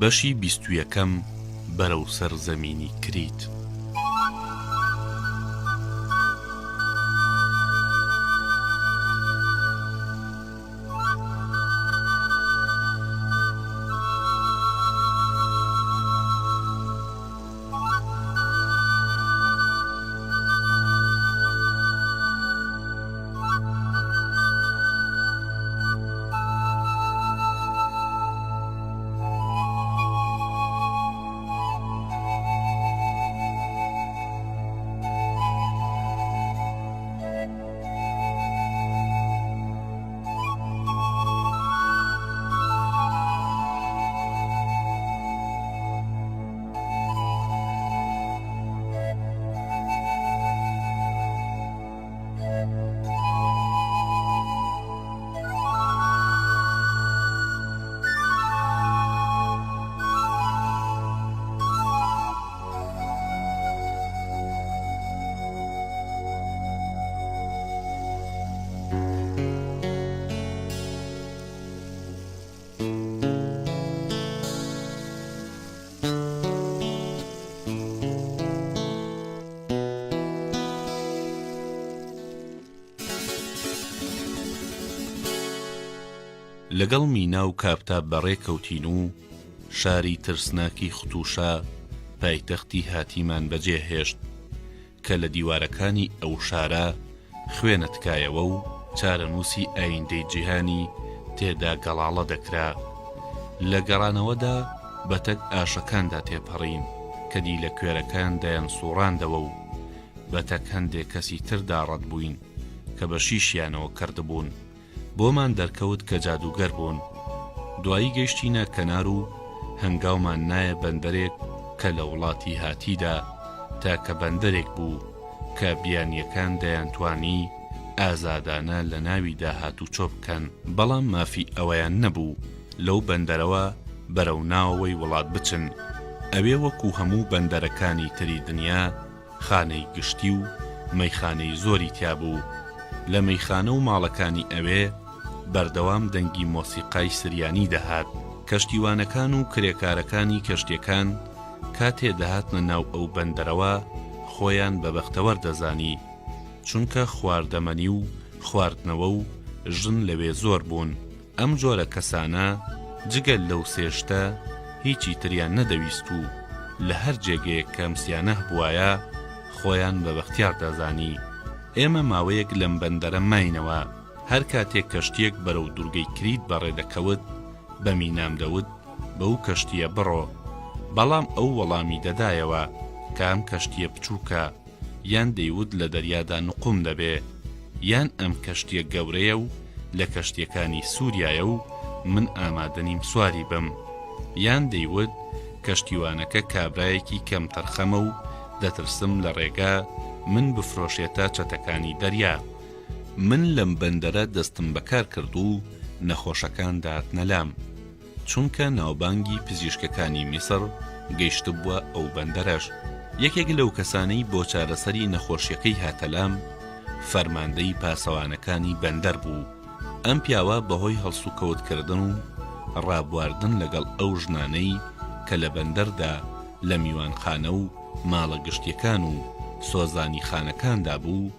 بەشی بیستویەکەم بەرەو سەر زەمینی کریت. لەگەڵ مینا و کاپتا بەڕێ کەوتین و شاری ترسناکی ختوشا پایتەختی هاتیمان بەجێ هێشت. کە لە دیوارەکانی ئەو شارە خوێنە تکایەوە و چارەنووسی ئایندەی جیهانی تێدا گەڵاڵە دەکرا. لە گەڕانەوەدا بە تەک ئاشەکاندا تێپەڕین کە دیلە کوێرەکان دەیانسووڕاندەوە و بە تەک هەندێ کەسی تردا ڕەت بووین کە بە شیشیانەوە کردبوون. بۆمان دەرکەوت کە جادووگەر بوون. دوایی گەیشتینە کەنار و هەنگاومان نایە بەندەرێک کە لە وڵاتی هاتیدا تاکە بەندەرێک بوو کە بیانییەکان دەیانتوانی ئازادانە لە ناویدا هاتوچۆ بکەن، بەڵام مافی ئەوەیان نەبوو لەو بەندەرەوە بەرەو ناوەوەی وڵات بچن، ئەوێ وەکوو هەموو بەندەرەکانی تری دنیا خانەی گشتی و مەیخانەی زۆری تیا بوو، لە مەیخانە و ماڵەکانی ئەوێ بەردەوام دەنگی مۆسیقای سریانی دەهات، کەشتیوانەکان و کرێکارەکانی کەشتیەکان کاتێ دەهاتنە ناو ئەو بەندەرەوە خۆیان بە بەختەوەر دەزانی، چونکە خواردەمەنی و خواردنەوە و ژن لەوێ زۆر بوون. ئەم جۆرە کەسانە جگە لەو سێ شتە هیچی تریان نەدەویست و لە هەر جێگەیەک کە ئەم سیانە هەبوایە خۆیان بە بەختیار دەزانی. ئێمە ماوەیەک لەم بەندەرە ماینەوە، هەر کاتێک کەشتییەک بەرەو دورگەی کریت بەڕێ دەکەوت بە مینام دەوت بەو کەشتییە بڕۆ، بەڵام ئەو وەڵامی دەدایەوە کە ئەم کەشتییە بچووکە، یان دەیوت لە دەریادا نقوم دەبێ، یان ئەم کەشتیە گەورەیە و لە کەشتیەکانی سوریایە و من ئامادەنیم سواری بم، یان دەیوت کەشتیوانەکە کابرایەکی کەمتەرخەمە و دەترسم لە ڕێگا من بفرۆشێتە چەتەکانی دەریا. من لەم بەندەرە دەستم بەکار کرد و نەخۆشەکان دەهاتنە لام. چونکە ناوبانگی پزیشکەکانی میسڕ گەیشتبووە ئەو بەندەرەش. یەکێک لەو کەسانەی بۆ چارەسەری نەخۆشیەکەی هاتە لام، فەرماندەی پاسەوانەکانی بەندەر بوو. ئەم پیاوە بەهۆی هەڵسوکەوتکردن و ڕابواردن لەگەڵ ئەو ژنانەی کە لە بەندەردا لە میوانخانە و ماڵە گشتیەکان و سۆزانیخانەکاندا بوو،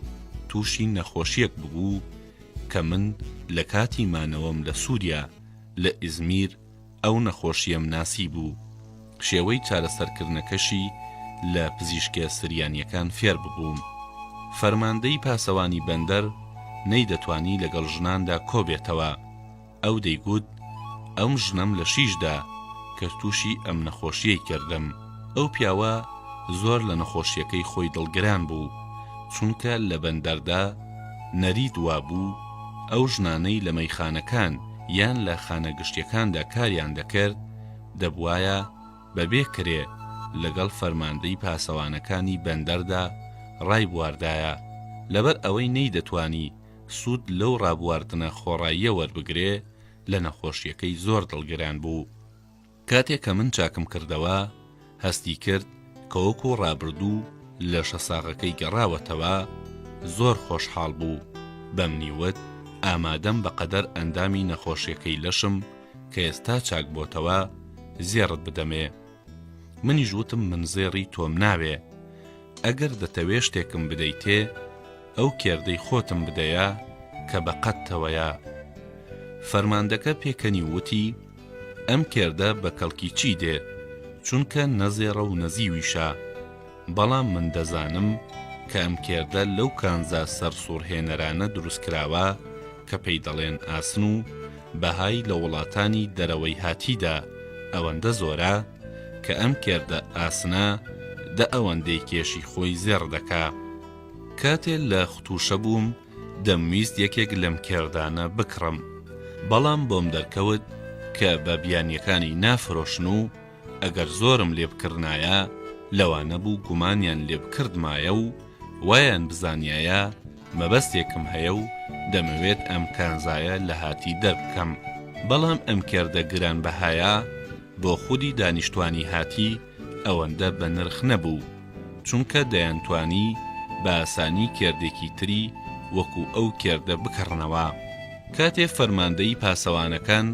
تووشی نەخۆشیەک ببوو کە من لە کاتی مانەوەم لە سووریا لە ئیزمیر ئەو نەخۆشییەم ناسیبوو، شێوەی چارەسەرکردنەکەشی لە پزیشکە سریانییەکان فێر ببووم. فەرماندەی پاسەوانی بەندەر نەیدەتوانی لەگەڵ ژناندا کۆبێتەوە. ئەو دەیگوت، ئەم ژنەم لە شیش دا کە تووشی ئەم نەخۆشییەی کردم. ئەو پیاوە زۆر لە نەخۆشییەکەی خۆی دڵگران بوو، چونکە لە بەندەردا نەریت وابوو ئەو ژنانەی لە مەیخانەکان یان لە خانە گشتیەکاندا کاریان دەکرد دەبوایە بەبێ کرێ لەگەڵ فەرماندەی پاسەوانەکانی بەندەردا ڕایبواردایە، لەبەر ئەوەی نەیدەتوانی سوود لەو ڕابواردنە خۆڕاییە وەربگرێ لە نەخۆشیەکەی زۆر دڵگران بوو. کاتێ کە من چاکم کردەوە هەستی کرد کە وەکو ڕابردوو لەشە ساغەکەی گەڕاوەتەوە، زۆر خۆشحاڵ بوو، بەمنی وت ئامادەم بەقەدەر ئەندامی نەخۆشیەکەی لەشم کە ئێستا چاک بۆتەوە. زێڕت بدەمێ. منیش وتم من زێڕی تۆم ناوێ. ئەگەر دەتەوێ شتێکم بدەیتێ، ئەو کێردەی خۆتم بدەیە کە بە قەدتەوەیە. فەرماندەکە پێکەنی و وتی، ئەم کێردە بە کەڵکی چی دێ، چونکە نە زێڕە و نە زیویشە. بەڵام من دەزانم کە ئەم کێردە لەو کانزا سەرسوڕهێنەرانە دروستکراوە کە پێی دەڵێن ئاسن و بەهای لە وڵاتانی دەرەوەی هاتیدا ئەوەندە زۆرە کە ئەم کێردە ئاسنە دە ئەوەندەی کێشی خۆی زێڕ دەکا. کاتێ لە ختوشە بووم دەمویست یەکێک لەم کێردانە بکڕم بەڵام بۆم دەرکەوت کە بە بیانیەکانی نافرۆشن و ئەگەر زۆرم لێ بکڕنایە لەوانە بوو گومانیان لێ بکردمایە و وایان بزانیایە مەبەستێکم هەیە و دەمەوێت ئەم کانزایە لە هاتی دەربکەم. بەڵام ئەم کێردە گرانبەهایە بۆ خودی دانیشتوانی هاتی ئەوەندە بە نرخ نەبوو، چونکە دەیانتوانی بە ئاسانی کێردێکی تری وەکو ئەو کێردە بکڕنەوە. کاتێ فەرماندەی پاسەوانەکان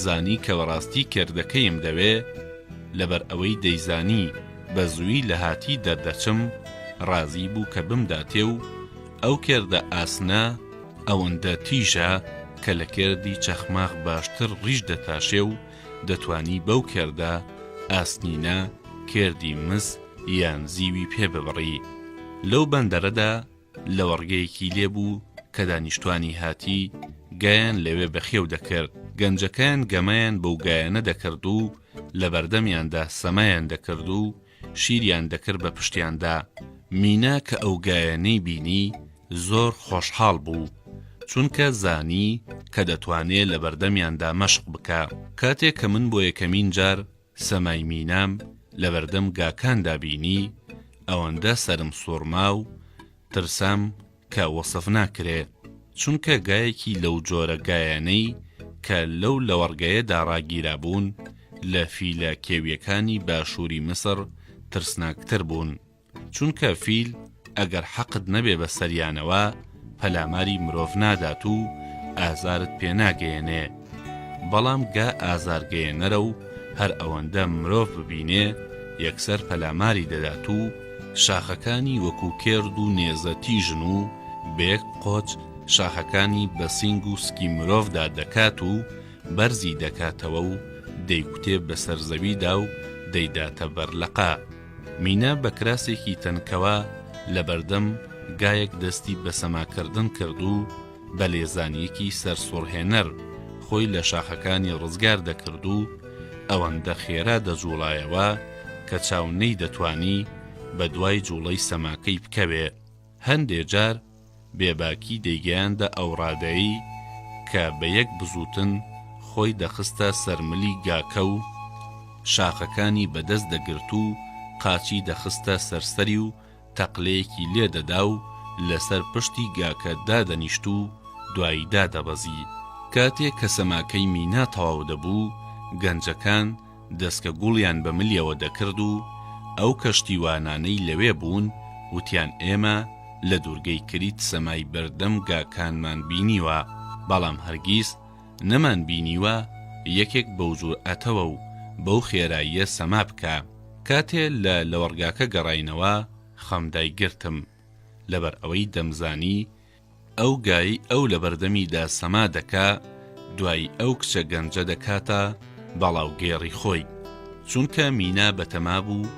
زانی کە بەڕاستی کێردەکەیم دەوێ، لەبەر ئەوەی دەیزانی بە زووی لە هاتی دەردەچم، ڕازی بوو کە بمداتێ و ئەو کێردە ئاسنە ئەوەندە تیژە کە لە کێردی چەخماخ باشتر ڕیش دەتاشێ و دەتوانی بەو کێردە ئاسنینە کێردی مس یان زیوی پێ ببڕی. لەو بەندەرەدا لەوەڕگەیەکی لێ بوو کە دانیشتوانی هاتی گایان لەوێ بەخێو دەکرد، گەنجەکان گەمەیان بەو گایانە دەکرد و لەبەردەمیاندا سەمایان دەکرد و شیریان دەکرد بە پشتیاندا. مینا کە ئەو گایانەی بینی زۆر خۆشحاڵ بوو، چونکە زانی کە دەتوانێ لەبەردەمیاندا مەشق بکا. کاتێ کە من بۆ یەکەمین جار سەمای مینام لەبەردەم گاکاندا بینی، ئەوەندە سەرم سوڕما و ترسام کە وەسف ناکرێ، چونکە گایەکی لەو جۆرە گایانەی کە لەو لەوەڕگەیەدا ڕاگیرابوون لە فیلە کێوییەکانی باشووری میسڕ ترسناکتر بوون. چونکە فیل ئەگەر حەقت نەبێ بە سەریانەوە پەلاماری مرۆڤ نادات و ئازارت پێ ناگەیەنێ، بەڵام گا ئازارگەیەنەرە و هەر ئەوەندە مرۆڤ ببینێ یەکسەر پەلاماری دەدات و شاخەکانی وەکو کێرد و نێزە تیژن و بە یەک قۆچ شاخەکانی بە سینگ و سکی مرۆڤدا دەکات و بەرزی دەکاتەوە و دەیکوتێ بەسەر زەویدا و دەیداتە بەر لەقە. مینا بە کراسێکی تەنکەوە لەبەردەم گایەک دەستی بە سەماکردن کرد و بە لێزانییەکی سەرسوڕهێنەر خۆی لە شاخەکانی ڕزگار دەکرد و ئەوەندە خێرا دەجووڵایەوە کە چاو نەیدەتوانی بە دوای جووڵەی سەماکەی بکەوێ. هەندێ جار بێباکی دەیگەیاندە ئەو ڕادەی کە بە یەک بزووتن خۆی دەخستە سەر ملی گاکە و شاخەکانی بە دەست دەگرت و قاچی دەخستە سەر سەری و تەقلەیەکی لێ دەدا و لەسەر پشتی گاکە دادەنیشت و دوایی دادەبەزی. کاتێ کە سەماکەی مینا تەواو دەبوو، گەنجەکان دەسکە گوڵیان بە ملیەوە دەکرد و ئەو کەشتیوانانەی لەوێ بوون وتیان ئێمە لە دوورگەی کریت سەمای بەردەم گاکانمان بینیوە بەڵام هەرگیز نەمان بینیوە یەکێک بەو جورئەتەوە و بەو خێراییە سەما بکا. کاتێ لە لەوەڕگاکە گەڕاینەوە خەم دایگرتم لەبەر ئەوەی دەمزانی ئەو گایەی ئەو لەبەردەمیدا سەما دەکا دوایی ئەو کچە گەنجە دەکاتە باڵاوگێڕی خۆی چونکە مینا بەتەما بوو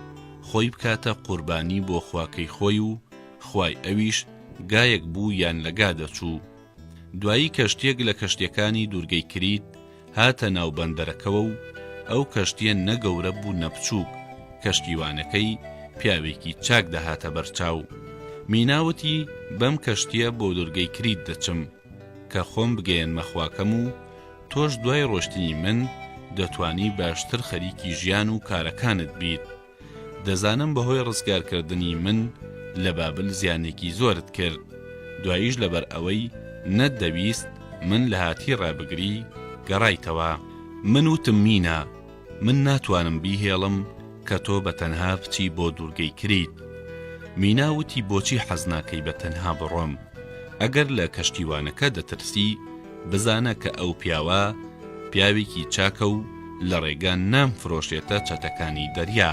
خۆی بکاتە قوربانی بۆ خواکەی خۆی و خوای ئەویش گایەک بوو یان لە گا دەچوو دوایی کەشتیەک لە کەشتیەکانی دوورگەی کریت هاتە ناو بەندەرەکەوە و ئەو کەشتیە نە گەورە بوو نە بچووک، کەشتیوانەکەی پیاوێکی چاک دەهاتە بەرچاو. مینا وتی بەم کەشتیە بۆ دورگەی کریت دەچم کە خۆم بگەیەنمە خواکەم و تۆش دوای ڕۆشتنی من دەتوانی باشتر خەریکی ژیان و کارەکانت بیت. دەزانم بەهۆی ڕزگارکردنی من لە بابل زیانێکی زۆرت کرد، دواییش لەبەر ئەوەی نەتدەویست من لە هاتی ڕابگری گەڕایتەوە. من وتم مینا، من ناتوانم بیهێڵم کە تۆ بە تەنها بچی بۆ دوورگەی کریت. مینا وتی بۆچی حەز ناکەی بە تەنها بڕۆم؟ ئەگەر لە کەشتیوانەکە دەترسی، بزانە کە ئەو پیاوە پیاوێکی چاکە و. لە ڕێگا نامفرۆشێتە چەتەکانی دەریا.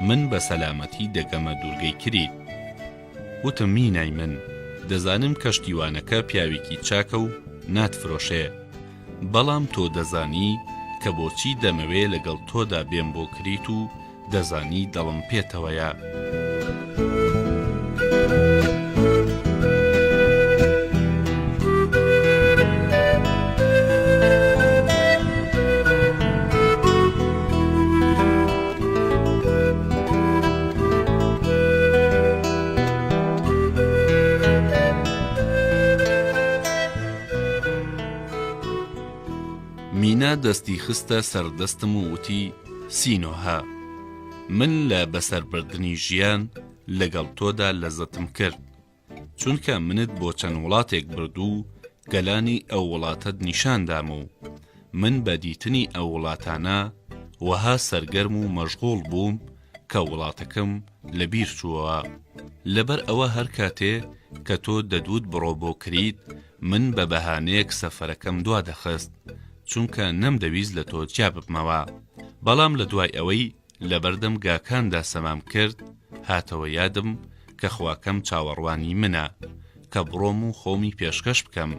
من بە سەلامەتی دەگەمە دوورگەی کریت. وتم مینای من، دەزانم کەشتیوانەکە پیاوێکی چاکە و ناتفرۆشێ. بەڵام تۆ دەزانی کە بۆچی دەمەوێ لەگەڵ تۆدا بێم بۆ کریت و دەزانی دڵم پێتەوەیە. مینا دەستی خستە سەر دەستم و وتی، سینۆهە، من لە بەسەربردنی ژیان لەگەڵ تۆدا لەزەتم کرد، چونکە منت بۆ چەند وڵاتێک برد و گەلانی ئەو وڵاتەت نیشان دام و من بە دیتنی ئەو وڵاتانە وەها سەرگەرم و مەشغوڵ بووم کە وڵاتەکەم لە بیر چووەوە. لەبەر ئەوە هەر کاتێ کە تۆ دەدوت بڕۆ بۆ کریت من بە بەهانەیەک سەفەرەکەم دوا دەخست چونکە نەمدەویست لە تۆ جیا ببمەوە. بەڵام لە دوای ئەوەی لەبەردەم گاکاندا سەمام کرد هاتەوە یادم کە خواکەم چاوەڕوانی منە کە بڕۆم و خۆمی پێشکەش بکەم.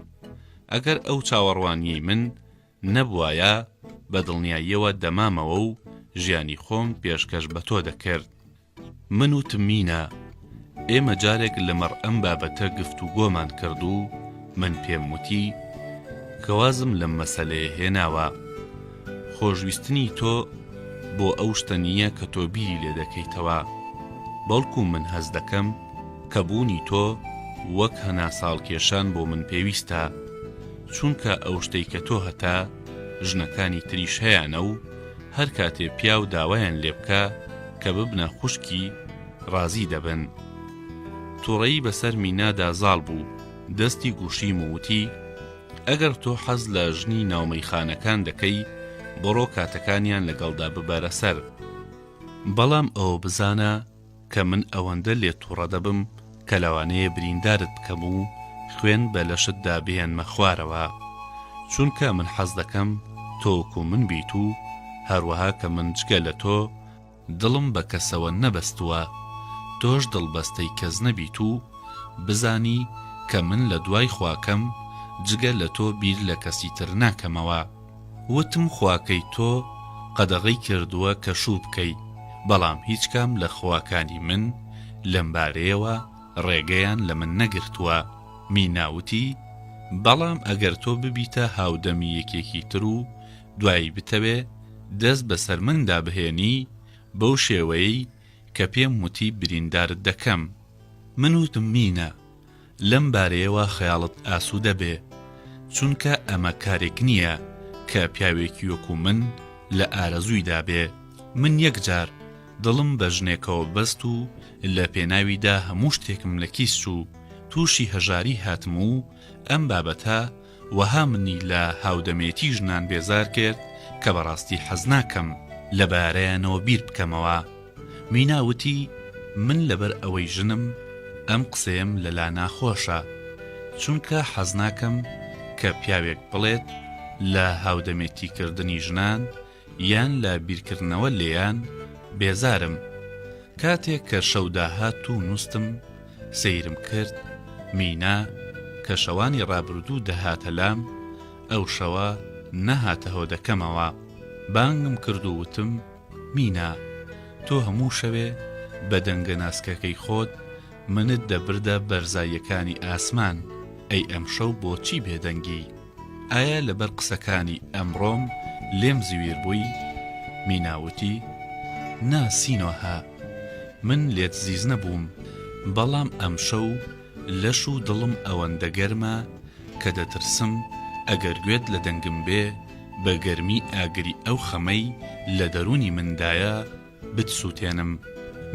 ئەگەر ئەو چاوەڕوانیەی من نەبوایە بە دڵنیاییەوە دەمامەوە و ژیانی خۆم پێشکەش بە تۆ دەکرد. من وتم مینا، ئێمە جارێک لەمەڕ ئەم بابەتە گفتوگۆمان کرد و من پێم وتی کە وازم لەم مەسەلەیە هێناوە. خۆشویستنی تۆ بۆ ئەو شتە نییە کە تۆ بیری لێ دەکەیتەوە، بەڵکو من هەست دەکەم کە بوونی تۆ وەک هەناسەهەڵکێشان بۆ من پێویستە. چونکە ئەو شتەی کە تۆ هەتە ژنەکانی تریش هەیانە و هەر کاتێ پیاو داوایان لێ بکا کە ببنە خوشکی ڕازی دەبن. توڕەیی بەسەر مینادا زاڵ بوو، دەستی گوشیم و وتی، ئەگەر تۆ حەز لە ژنی ناو مەیخانەکان دەکەی بڕۆ کاتەکانیان لەگەڵدا ببەرە سەر. بەڵام ئەوە بزانە کە من ئەوەندە لێت توڕە دەبم کە لەوانەیە بریندارت بکەم و خوێن بە لەشتدا بهێنمە خوارەوە چونکە من حەز دەکەم تۆ وەکو من بیت و هەروەها کە من جگە لە تۆ دڵم بە کەسەوە نەبەستووە تۆش دڵبەستەی کەس نەبیت و بزانی کە من لە دوای خواکەم جگە لە تۆ بیر لە کەسی تر ناکەمەوە. وتم خواکەی تۆ قەدەغەی کردووە کە شوو بکەی، بەڵام هیچ کام لە خواکانی من لەمبارەیەوە ڕێگەیان لە من نەگرتووە. مینا وتی، بەڵام ئەگەر تۆ ببیتە هاودەمی یەکێکی تر و دوایی بتەوێ دەست بەسەر مندا بهێنی بەو شێوەیەی کە پێم وتی بریندارت دەکەم. من وتم مینا لەم بارەیەوە خەیاڵت ئاسوودە بێ، چونکە ئەمە کارێک نییە کە پیاوێکی وەکوو من لە ئارەزوویدا بێ. من یەک جار دڵم بە ژنێکەوە بەست و لە پێناویدا هەموو شتێکم لە کیس چوو، تووشی هەژاری هاتم و ئەم بابەتە وەها منی لە هاودەمێتی ژنان بێزار کرد کە بەڕاستی حەز ناکەم لە بارەیانەوە بیر بکەمەوە. مینا وتی، من لەبەر ئەوەی ژنم ئەم قسەیەم لەلا ناخۆشە، چونکە حەز ناکەم کە پیاوێک بڵێت لە هاودەمێتیکردنی ژنان یان لە بیرکردنەوە لێیان بێزارم. کاتێک کە شەو داهات و نوستم، سەیرم کرد مینا کە شەوانی ڕابردوو دەهاتە لام، ئەو شەوە نەهاتە هۆدەکەمەوە. بانگم کرد و وتم، مینا، تۆ هەموو شەوێ بە دەنگە ناسکەکەی خۆت منت دەبردە بەرزاییەکانی ئاسمان، ئەی ئەمشەو بۆچی بێدەنگی؟ ئایا لەبەر قسەکانی ئەمڕۆم لێم زویر بووی؟ مینا وتی، نا سینۆهە، من لێت زیز نەبووم، بەڵام ئەمشەو لەش و دڵم ئەوەندە گەرمە کە دەترسم ئەگەر گوێت لە دەنگم بێ بە گەرمی ئاگری ئەو خەمەی لە دەروونی مندایە بتسووتێنم.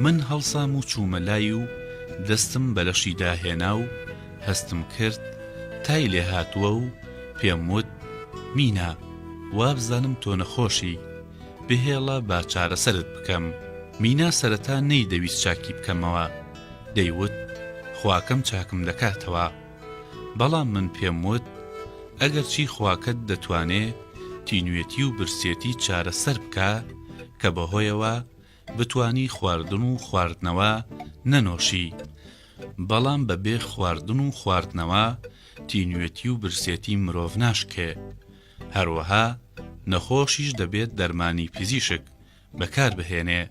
من هەڵسام و چوومە لای و دەستم بە لەشیدا هێنا و هەستم کرد تای لێ هاتووە و پێم وت، مینا، وابزانم تۆ نەخۆشی، بهێڵە با چارەسەرت بکەم. مینا سەرەتا نەیدەویست چاکی بکەمەوە، دەیوت خواکەم چاکم دەکاتەوە. بەڵام من پێم وت، ئەگەرچی خواکەت دەتوانێ. تینوێتی و برسێتی چارەسەر بکا کە بەهۆیەوە بتوانی خواردن و خواردنەوە نەنۆشی، بەڵام بە بێ خواردن و خواردنەوە تینوێتی و برسێتی مرۆڤ ناشکێ. هەروەها نەخۆشیش دەبێت دەرمانی پزیشک بەکار بهێنێ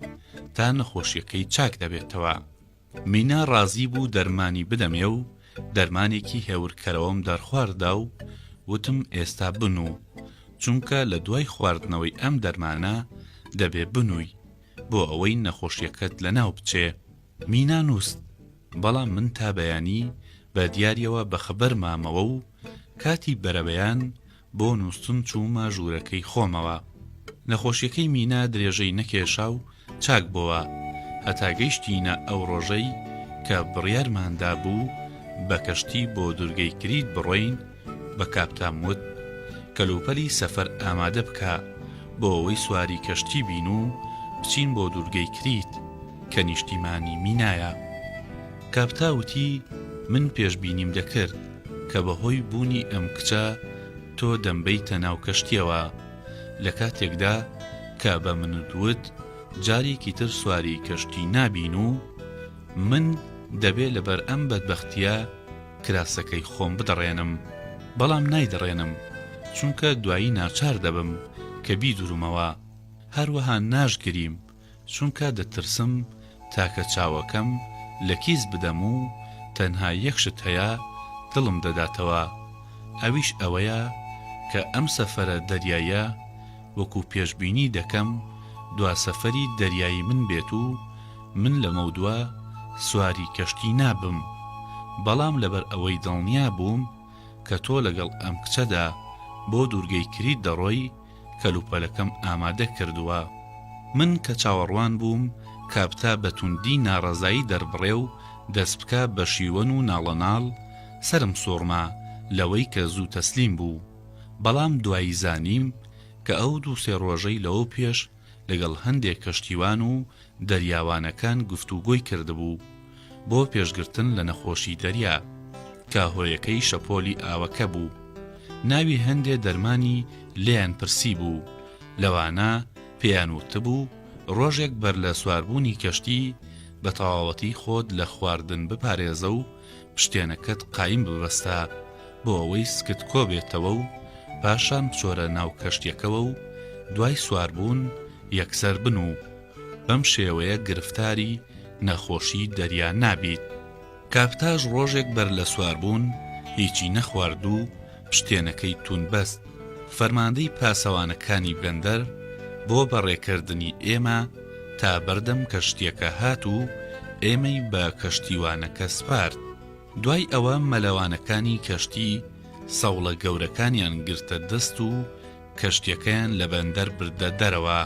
تا نەخۆشیەکەی چاک دەبێتەوە. مینا ڕازی بوو دەرمانی بدەمێ و دەرمانێکی هێورکەرەوەم دەرخوارد دا و وتم ئێستا بنوو، چونکە لە دوای خواردنەوەی ئەم دەرمانە دەبێ بنووی بۆ ئەوەی نەخۆشیەکەت لەناو بچێ. مینا نووست، بەڵام من تا بەیانی بە دیاریەوە بەخەبەر مامەوە و کاتی بەرەبەیان بۆ نووستن چوومە ژوورەکەی خۆمەوە. نەخۆشیەکەی مینا درێژەی نەکێشا و چاک بۆوە. هەتا گەیشتینە ئەو ڕۆژەی کە بڕیارمان دابوو بە کەشتی بۆ دورگەی کریت بڕۆین، بە کاپتام وت کەلوپەلی سەفەر ئامادە بکا بۆ ئەوەی سواری کەشتی بین و بچین بۆ دورگەی کریت کە نیشتیمانی مینایە. کاپتا وتی من پێشبینیم دەکرد کە بەهۆی بوونی ئەم کچە تۆ دەمبەیتە ناو کەشتیەوە، لە کاتێکدا کە بە منت وت جارێکی تر سواری کەشتی نابین و من دەبێ لەبەر ئەم بەدبەختیە کراسەکەی خۆم بدڕێنم، بەڵام نایدڕێنم چونکە دوایی ناچار دەبم کە بیدورمەوە، هەروەها ناشگریم چونکە دەترسم تاکە چاوەکەم لە کیس بدەم و تەنها یەک شت هەیە دڵم دەداتەوە ئەویش ئەوەیە کە ئەم سەفەرە دەریاییە وەکو پێشبینی دەکەم دوا سەفەری دەریایی من بێت و من لەمەودوا سواری کەشتی نابم بەڵام لەبەر ئەوەی دڵنیا بووم کە تۆ لەگەڵ ئەم کچەدا بۆ دوورگەی کریت دەڕۆی کەلوپەلەکەم ئامادە کردووە. من کە چاوەڕوان بووم کاپتا بە توندی ناڕەزایی دەربڕێ و دەستبکا بە شیوەن و ناڵەناڵ، سەرم سوڕما لەوەی کە زوو تەسلیم بوو. بەڵام دوایی زانیم کە ئەو دووسێ ڕۆژەی لەوەوپێش لەگەڵ هەندێ کەشتیوان و دەریاوانەکان گفتوگۆی کردبوو بۆ پێشگرتن لە نەخۆشی دەریا کە هۆیەکەی شەپۆلی ئاوەکە بوو. ناوی هەندێ دەرمانی لێیان پرسیبوو، لەوانە پێیان وتبوو ڕۆژێک بەر لە سواربوونی کەشتی بە تەواوەتی خۆت لە خواردن بپارێزە و پشتێنەکەت قایم ببەستە بۆ ئەوەی سکت کۆبێتەوە و پاشان بچۆرە ناو کەشتیەکەوە و دوای سواربوون یەکسەر بنوو، بەم شێوەیە گرفتاری نەخۆشی دەریا نابیت. کاپتاش ڕۆژێک بەر لە سواربوون هیچی نەخوارد و پشتێنەکەی توند بەست. فەرماندەی پاسەوانەکانی بەندەر بۆ بەڕێکردنی ئێمە تا بەردەم کەشتیەکە هات و ئێمەی بە کەشتیوانەکە سپارد. دوای ئەوە مەلەوانەکانی کەشتی سەوڵە گەورەکانیان گرتە دەست و کەشتیەکەیان لە بەندەر بردە دەرەوە.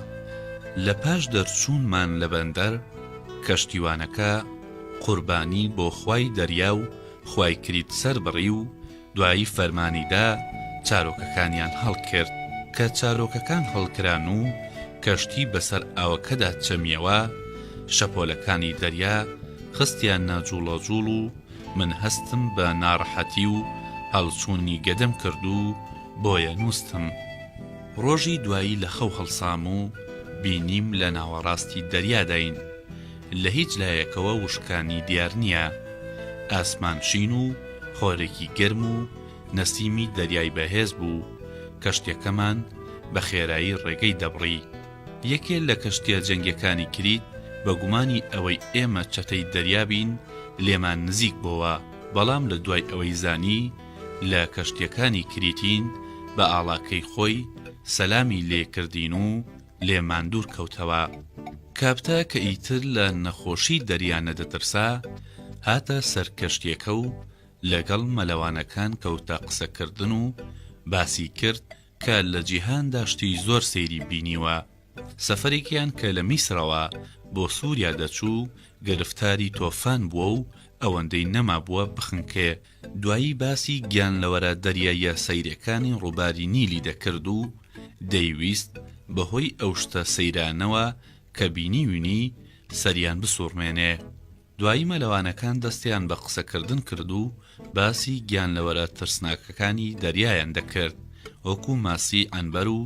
لە پاش دەرچوونمان لە بەندەر، کەشتیوانەکە قوربانی بۆ خوای دەریا و خوای کریت سەربڕی و دوایی فەرمانی دا چارۆکەکانیان هەڵکرد. کە چارۆکەکان هەڵکران و کەشتی بەسەر ئاوەکەدا چەمییەوە، شەپۆلەکانی دەریا خستیانە جووڵەجووڵ و من هەستم بە ناڕەحەتی و هەڵچوونی گەدەم کرد و بۆیە نووستم. ڕۆژی دوایی لە خەو هەڵسام و بینیم لە ناوەڕاستی دەریاداین. لە هیچ لایەکەوە وشکانی دیار نییە. ئاسمان شین و خۆرێکی گەرم و نەسیمی دەریای بەهێز بوو. کەشتیەکەمان بە خێرایی ڕێگەی دەبڕی. یەکێ لە کەشتیە جەنگیەکانی کریت بە گومانی ئەوەی ئێمە چەتەی دەریا بین لێمان نزیک بۆوە، بەڵام لە دوای ئەوەی زانی لە کەشتیەکانی کریتین بە ئاڵاکەی خۆی سەلامی لێ کردین و لێمان دوور کەوتەوە. کاپتا کە ئیتر لە نەخۆشی دەریا نەدەترسا هاتە سەر کەشتیەکە و لەگەڵ مەلەوانەکان کەوتە قسەکردن و باسی کرد کە لە جیهاندا شتی زۆر سەیری بینیوە، سەفەرێکیان کە لە میسرەوە بۆ سوریا دەچوو گرفتاری تۆفان بووە و ئەوەندەی نەمابووە بخنکێ، دوایی باسی گیانلەوەرە دەریاییە سەیرەکانی ڕووباری نیلی دەکرد و دەیویست بەهۆی ئەو شتە سەیرانەوە کە بینیونی سەریان بسوڕمێنێ. دوایی مەلەوانەکان دەستیان بە قسەکردن کرد و باسی گیانلەوەرە ترسناکەکانی دەریایان دەکرد. وەکو ماسی عەنبەر و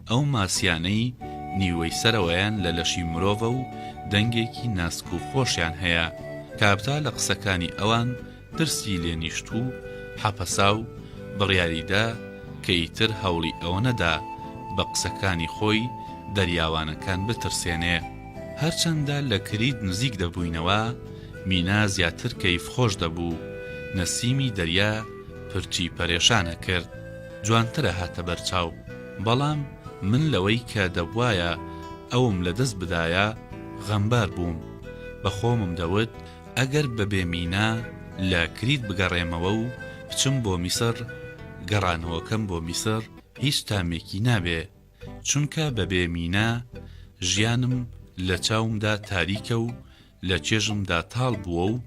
ئەو ماسیانەی نیوەی سەرەوەیان لە لەشی مرۆڤە و دەنگێکی ناسک و خۆشیان هەیە. کاپتا لە قسەکانی ئەوان ترسی لێ نیشت و حەپەسا و بڕیاری دا کە ئیتر هەوڵی ئەوە نەدا بە قسەکانی خۆی دەریاوانەکان بترسێنێ. هەرچەندە لە کریت نزیک دەبووینەوە، مینا زیاتر کەیف خۆش دەبوو، نەسیمی دەریا پرچی پەرێشان ئەکرد، جوانتر ئەهاتە بەر چاو. بەڵام من لەوەی کە دەبوایە ئەوم لە دەست بدایە غەمبار بووم. بە خۆمم دەوت ئەگەر بە بێ مینا لە کریت بگەڕێمەوە و بچم بۆ میسر، گەڕانەوەکەم بۆ میسر هیچ تامێکی نابێ. چونکە بەبێ مینا ژیانم لە چاومدا تاریکە و لە چێژمدا تاڵ بووە و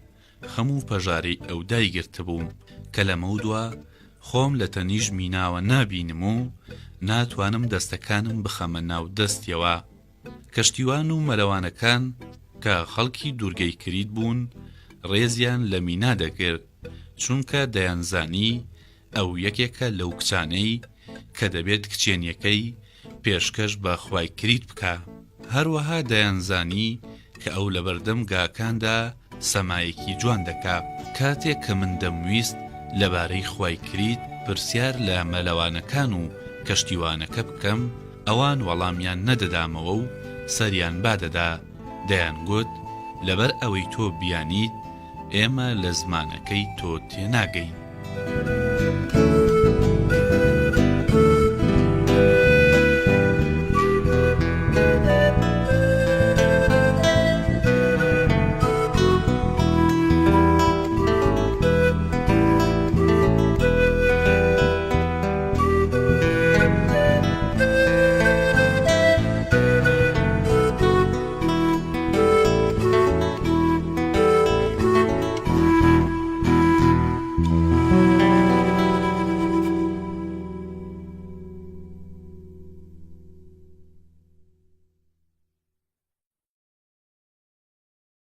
خەم و پەژارەی ئەو دایگرتبووم کە لەمەودوا خۆم لە تەنیشت میناوە نابینم و ناتوانم دەستەکانم بخەمە ناو دەستیەوە. کەشتیوان و مەلەوانەکان کە خەڵکی دوورگەی کریت بوون ڕێزیان لە مینا دەگرت چونکە دەیانزانی ئەو یەکێکە لەو کچانەی کە دەبێت کچێنیەکەی پێشکەش بە خوای کریت بکا. هەروەها دەیانزانی کە ئەو لەبەردەم گاکاندا سەمایەکی جوان دەکا. کاتێک کە من دەمویست لەبارەی خوای کریت پرسیار لە مەلەوانەکان و کەشتیوانەکە بکەم، ئەوان وەڵامیان نەدەدامەوە و سەریان بادەدا، دەیانگوت لەبەر ئەوەی تۆ بیانیت، ئێمە لە زمانەکەی تۆ تێناگەین.